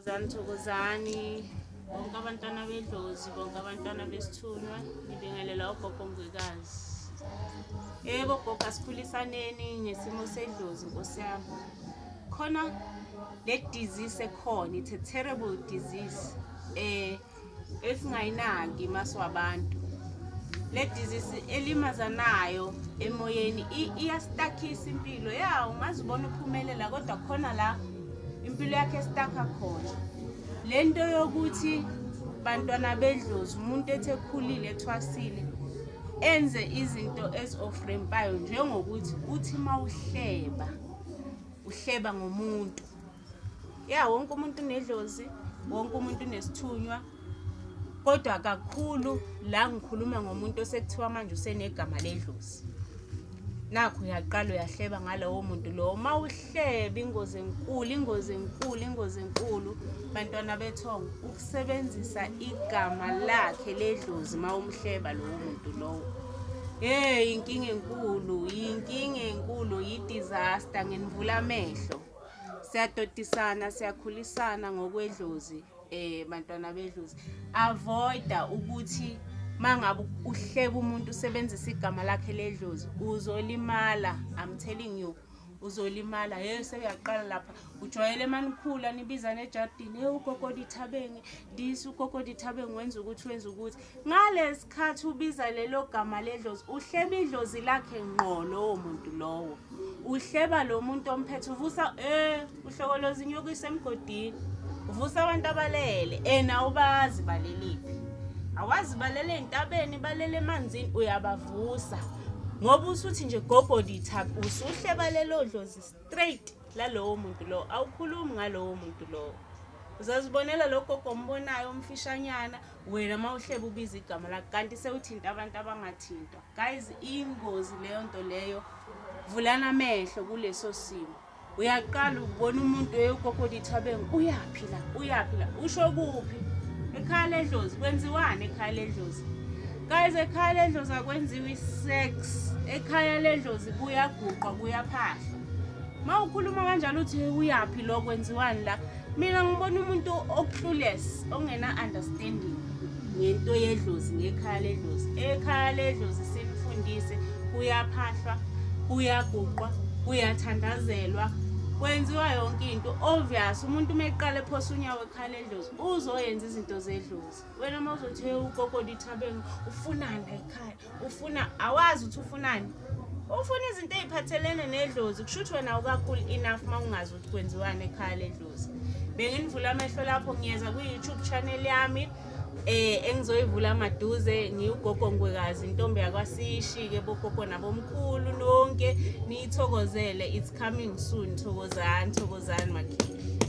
Thokozani, thokozani bonke abantwana bedlozi, bonke abantwana besithunywa. Ngibingelela ugogo Ngwekazi. Yebo gogo, asikhulisaneni ngesimo sedlozi, nkosi yami. Khona le disease ekhona, it's a terrible disease esingayinaki masiwabantu. Le disease elimazanayo emoyeni iyastakisa impilo. Ya, ungazibona uphumelela, kodwa khona la impilo yakhe estakha khona. Lento yokuthi bantwana bedlozi, umuntu ethi ekhulile, ethwasile, enze izinto ezi-offramp-ayo, njengokuthi uthi mawuhleba, uhleba ngomuntu. Ya, wonke umuntu unedlozi, wonke umuntu unesithunywa, kodwa kakhulu la ngikhuluma ngomuntu osekuthiwa manje usenegama ledlozi. Nakho uyaqala uyahleba ngalowo muntu lowo. Uma uhleba, ingozi enkulu, ingozi enkulu, ingozi enkulu, bantwana bethongo, ukusebenzisa igama lakhe ledlozi uma umhleba lowo muntu lowo. Hey, inkinga enkulu, inkinga enkulu, yi-disaster. Nginivula amehlo. Siyadodisana, siyakhulisana ngokwedlozi, bantwana bedlozi. Avoida ukuthi mangabe uhleba umuntu usebenzisa igama lakhe ledlozi, uzolimala. I'm telling you, uzolimala. Hey, seyaqala lapha, ujwayele manikhula nibizana ejardini, hey, ugogo Dithabeng this, ugogo Dithabeng wenza ukuthi, wenza ukuthi. Ngalesikhathi ubiza lelo gama ledlozi, uhleba idlozi lakhe ngqo lowo muntu lowo. Uhleba lo muntu omphethe, uvusa uhlokoloza inyoka isemgodini, uvusa abantu abalele ena ubazi baleliphi, awazi balele entabeni, balele emanzini, uyabavusa ngoba usuthi nje gogo Ditha, usuhleba lelo dlozi straight lalowo muntu lowo. Awukhulumi ngalowo muntu lowo, uzazibonela lo gogo ombonayo omfishanyana. Wena uma uhleba ubiza igama lakhe, kanti sewuthinta abantu abangathintwa. Guys, ingozi leyo nto leyo. Vulana amehlo kuleso simo. Uyaqala ukubona umuntu, ugogo Dithabeng uyaphi la, uyaphi la, usho kuphi ekhaya ledlozi, kwenziwani ekhaya ledlozi? Guys, ekhaya ledlozi akwenziwa i-sex, ekhaya ledlozi kuyaguqwa, kuyaphahlwa. Ma ukhuluma kanjalo uthi uyaphi lo, kwenziwani la, mina ngibona umuntu o-clueless, ongena understanding ngento yedlozi, ngekhaya ledlozi. Ekhaya ledlozi simfundise, kuyaphahlwa, kuyaguqwa, kuyathandazelwa, kwenziwa yonke into. Obvious, umuntu uma eqala ephosa unyawo ekhaya ledlozi, uzoyenza izinto zedlozi. Wena uma uzothi, "Hey, ugogo Dithabeng ufunani la ekhaya?" Ufuna, awazi ukuthi ufunani, ufuna izinto ey'phathelene nedlozi. Kusho ukuthi wena awukakhulu enough uma ungazi ukuthi kwenziwani ekhaya ledlozi. Benginivula amehlo lapho. Ngiyeza kwi-YouTube channel yami engizoyivula maduze. Ngiwugogo Ngwekazi, intombi yakwasishi-ke, bogogo nabomkhulu nonke niyithokozele. It's coming soon. Thokozani, thokozani makhehla.